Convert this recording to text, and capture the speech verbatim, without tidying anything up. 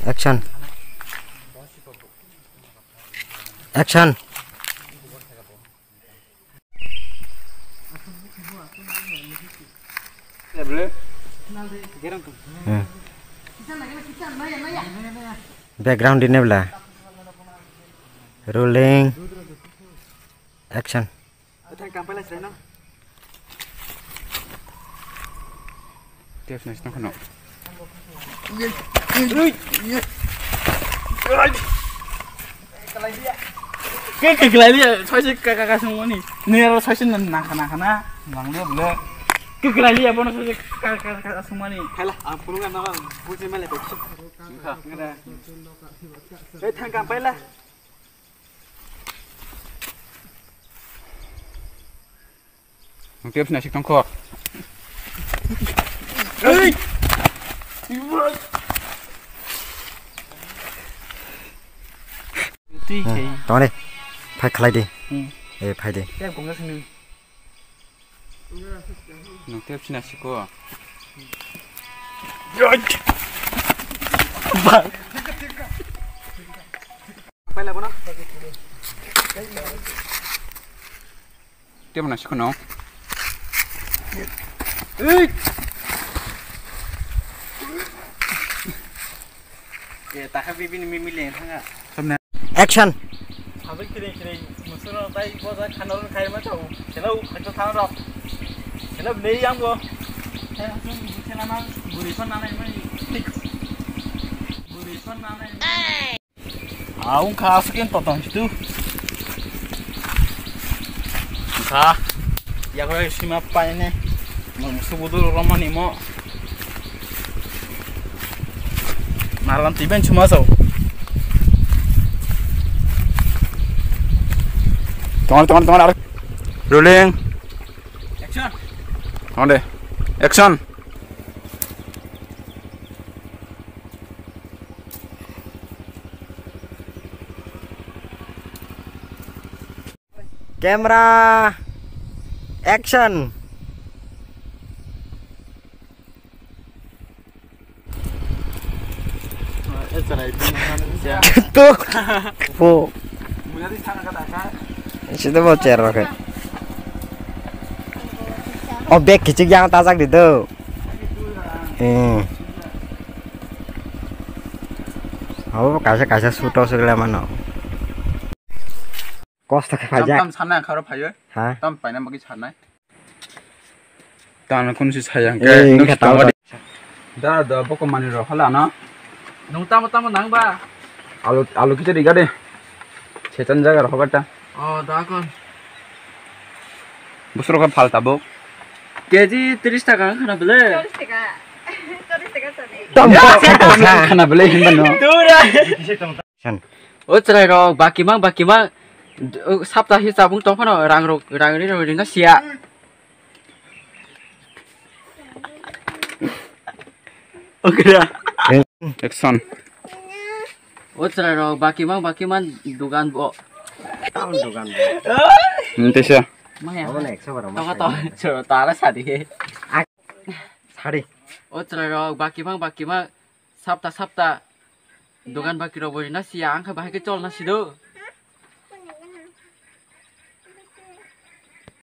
Action. Action. Hmm. Background di ne bla. Rolling. Action. Tep nasi tongkha no. Ke ke kelai liya, soise ka ka ka sungmani. Ni aro soise na na na na. Mang le le. Ke kelai liya bono soise ka ka ka sungmani. Khaila, ang pulungan na buji mele ko. Ka ngada. Eh, thang kam paila. Ang tips na sik tongkho. Twi Hmm, khai. Tong de. Phai khlai de. Hmm. Eh, phai de. Tep kong sini. Nang tep sina siko. Ba. Tep na siko no. Ei. Ye, takha bibini mimi le thanga. Action. Sabai kiri kiri musuno tai boja khanal khai ma chau. Hello, khato thang rok. Hello, nei yang bo. Hello, sung bu chela ma. Buri kon nanai mai. Buri kon nanai mai. Ah, ungkha aswk khe totong situ. Ungkha. Yago sima paine. Mung subudu romani mo. Nalan tiben suma so. Tongan, tongan, tongan, ar-, rolling. Action. Tongan de. Action. Camera, action. Tuh. Po. Sini mau cerok. Oh, bag kecil yang tajak di tuh. Eh. Oh, kaisa kaisa suto segala mana. Kosto khe Tam, phaijak. Tam sanai ang kharo phaio. Ha? Tam paina bagwi sanai. Tamo kun si saya Eh, ke nuk engkha tongo tamo de. Da da boko mani ro hala na. Nung tamo tamo nang ba? Alu, alu kichari gade. Setan jaga ro hogata. Oh, da kon. Busro ka phal tabuk. K G tris taka khana bele. Cholish taka. Cholish taka cholish. Tam khana bele himba no. Dura. San. O chwrai rok, bakimang, bakimang, d-, o, sapta hi chabung tong phano, rang rok, rang ri rok rina siya. Okra. Action. O chwrai rok, bakimang, bakimang, dugan bo. Tam dugan bo. Hmm, tesa. Maya. Abo na ekso bar. Tama to, choro tara sadi. Sadi. O chwrai rok, bakimang, bakimang, sapta, sapta. Dogan baki rok bo rina siya, ang khe bahai khe chol na sido.